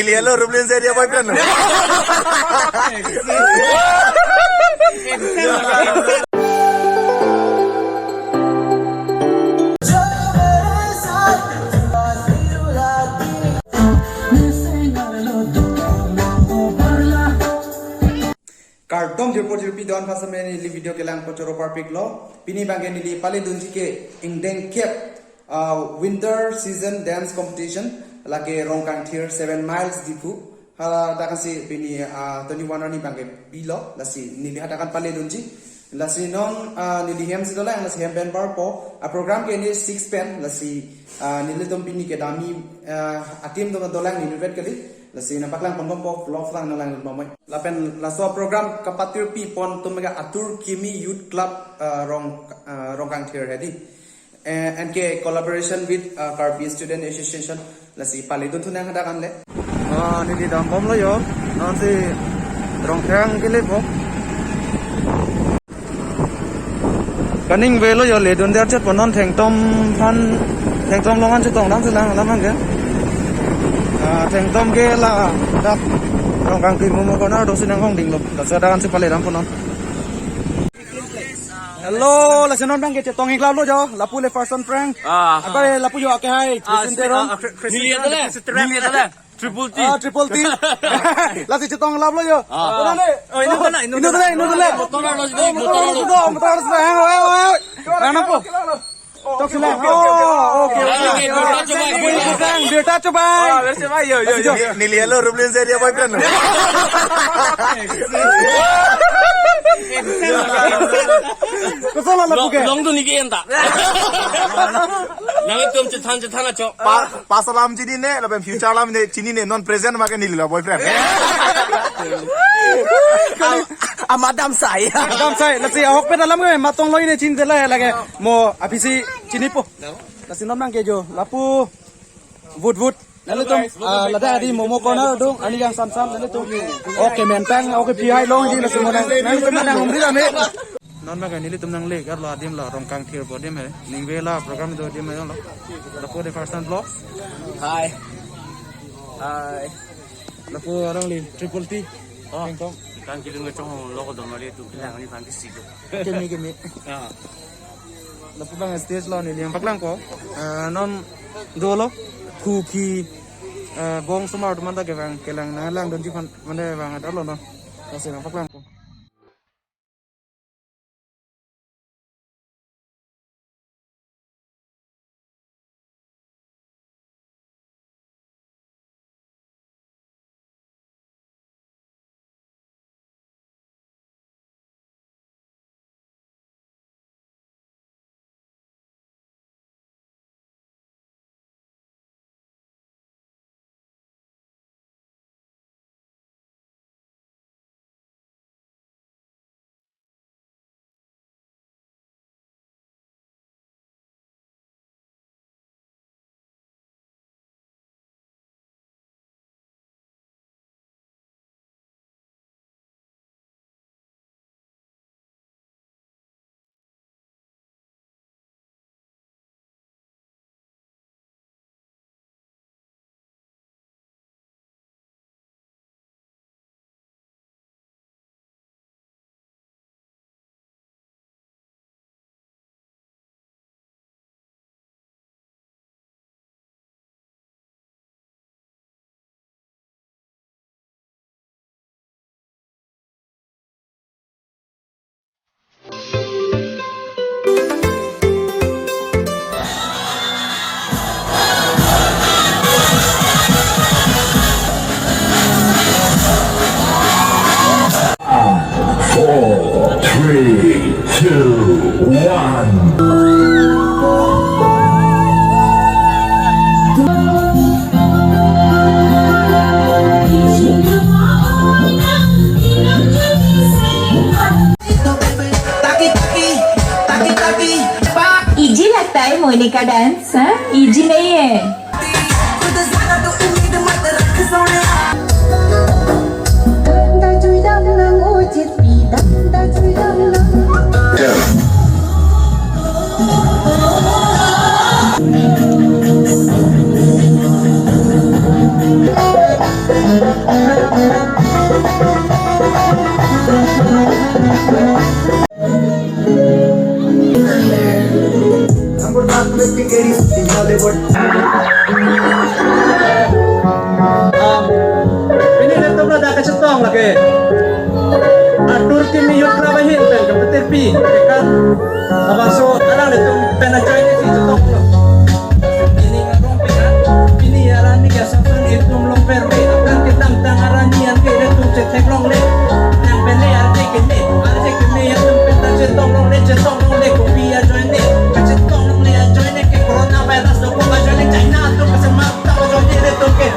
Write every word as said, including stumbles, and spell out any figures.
Hello, Rublin Zeria boyfriend. Kardom jirpo jirpi don phasamen neli video kelang pachoro parpiklo. Pini abangke neli paledunji ke ingdeng kep, ah, winter season dance competition lake Rongkangthir seven miles Diphu. Hala dakan si pini, ah, twenty-one arni abangke bilo, lasi neli hadak an paledunji. Lasi non, ah, neli hem si dolang, lasi hem pen barpo. Ah, program ke ini six pen, lasi, ah, nelitum pini kedam, ah, a-team atum dolang neli vet kali. Lasi nangpaklang ponbompo, vlog lang nanglang bomoi. Lapen laso program kapatirpi pon atum ke Atur Kimi Youth Club, ah, Rong, ah, Rongkangthir hedi. Eh, and ke collaboration with, uh, Karbi Student Association, lasi paledunthu nang hadak an le. Ah, neli dambomlo yo, non si Rongkrang kelepo. Kaningvelo yo, ledun der chetpo non Thengtom aphan, Thengtom along an chetongdam si lang alam abangke. Ah, Thengtom ke ladak Rongkangthir Momo Corner do si nanghongdinglo. Laso hadak an si paledampo non. Hello, lasi non abangke chetong iklaplo jo, lapu le first on prank. Ah. Apa le lapu jo ake hai, ah, Christian Teron. Ah, Chris-, Christian Teron, Christian Teron. Neli adalah Triple T. Ah, Triple T. Lasi chetong iklaplo jo. Ah. Kona le? Oh, inut adalah, inut adalah. Inut adalah, inut adalah. Motor adalah, oh, motor adalah, motor adalah. Hang, hang, hang, hang. Hang, hang po? Tok sila. Oh, okay, okay. Birta chobai, birta chobai. Birta chobai. Ah, birta chobai, yo, yo, yo. Neli, neli hello, Rublin Zeria boyfriend. Koson la lapu ke? Long, long tu niki enta. Nangtum chethan, chethan acho. Pa, past alam chinine, lapen future alam ne chinine, non present abangke neli la boyfriend. Am-, amat damsai. Damsai, lasi ahok pen alam ke matonglo ne chinine la lake. Mo aphi si chinipo. Lasi non abangke jo, lapu vut vut. Nelitum, ah, ladak hedi Momo Corner adung, ani yang sam sam nelitum. Okay, mentang, okay, pihai long hedi lasi mo nang, nelitum nang umri kami. Non abangke nelitum nangle, karlo adim la Rongkangthir pu adim he. Ningve la program do adim he lo. Lapu the first time vlogs. Hi. Hi. Lapu alangli Triple T. Oh. Kengkong. Kan kilung kechong lo ko domali tu kilang ni pangki sigo. Kemi, kemi. Ah. Lapu abang stage lo neli nangpaklangpo. Eh, non dolo. Kuki, eh, bong osomar atum anta kevang kelang nanglangdunji aphan mane vang adolo non. Lasi nangpaklangpo. Four, three, two, one. Iji lagta hai Monika dance, ha? Iji nahi hai. Labangso alanglitum pen ajoine si chetonglo. Pini arong penang, pini arni ke asapsan itum longver me, aphrang kedamtang arni an ke ilitum chetheklongle. Nang pen le arje keme, arje keme atum pen ta chetong longle, chetong longle, kopi ajoine, kachetong longle ajoine ke corona virus dokok ajoine China atum kasemat ta ajoine ilitum ke.